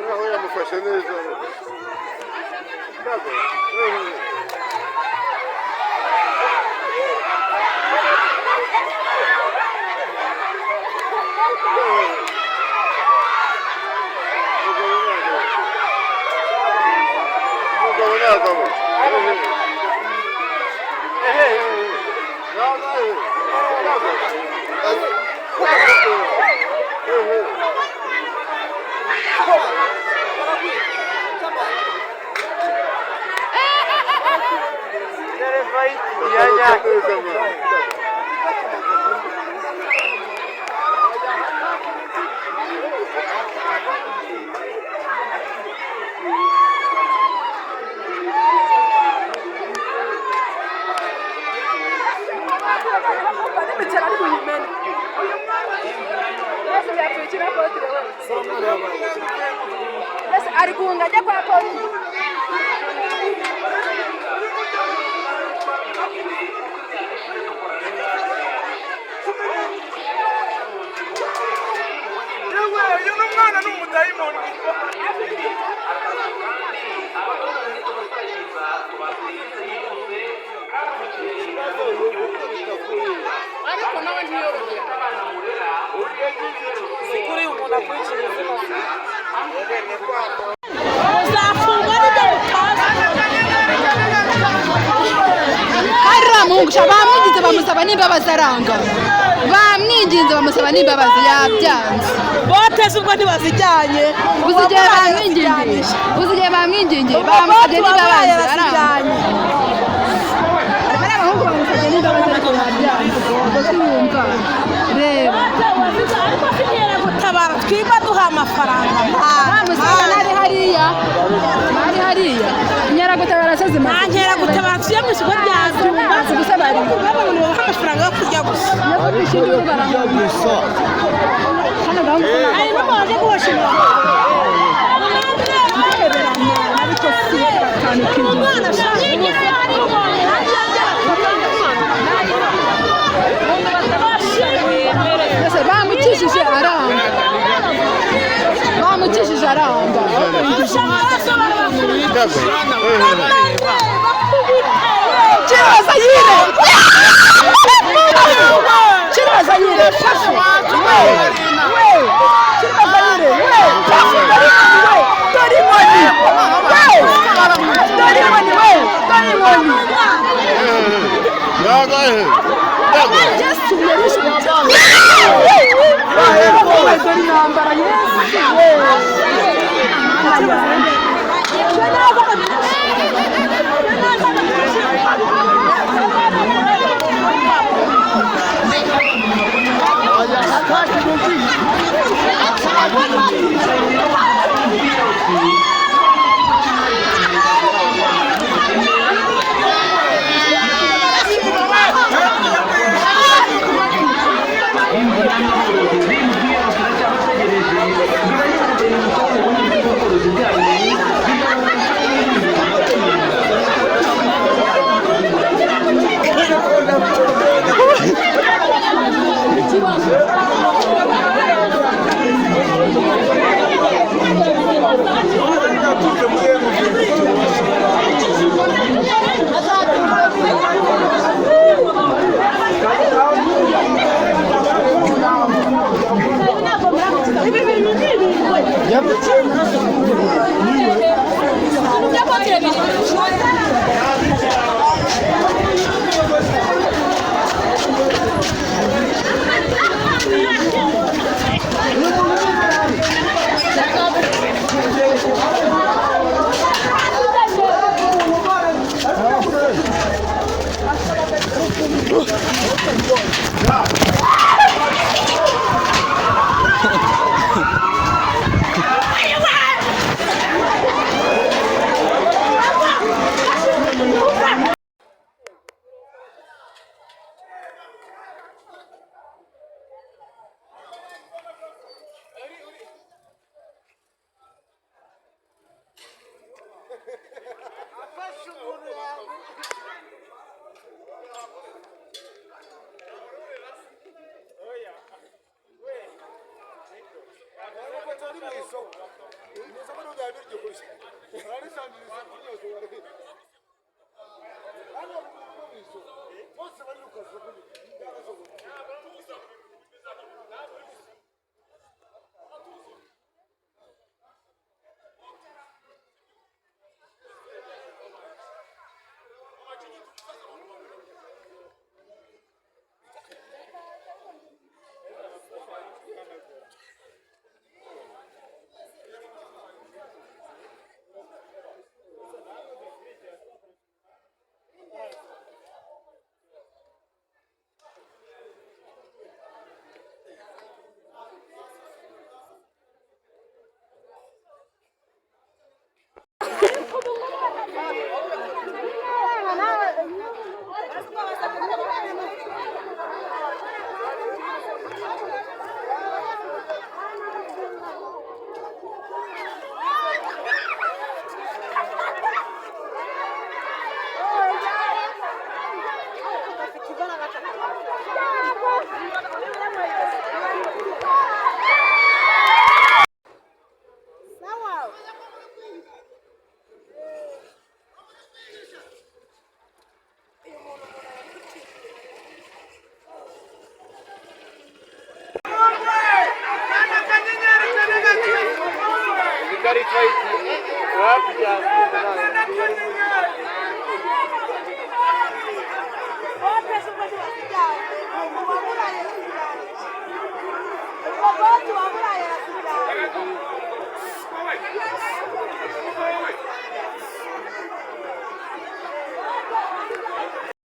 Naho yamufashe neza. Bamwinginze bamusaba n'imbabazi aranga, bamwinginze bamusaba n'imbabazi yabyanze. Bote ubwo ntibazijyanye, uzigiye bamwingingiye, uzigiye bamwingingiye bamusabye n'imbabazi aranga. Bari abahungu bamusabye n'imbabazi ariko yabyanze. Ubwo siwumva reba gutabara twigwa duha amafaranga bamusaba nari hariya, nari hariya inkeragutabara se zimaze inkeragutabara tuye mu kigo rya Byumba abantu babaha amafaranga yo kurya gusa. Hari n'umuntu waje guhosha umwana bamukijije aranga, bamukijije aranga. Chiribazayire, Chiribazayire, we we, Chiribazayire we, we, dore inkoni we, dore inkoni we, dore inkoni. Yesu yarishe dore intambara Yesu we.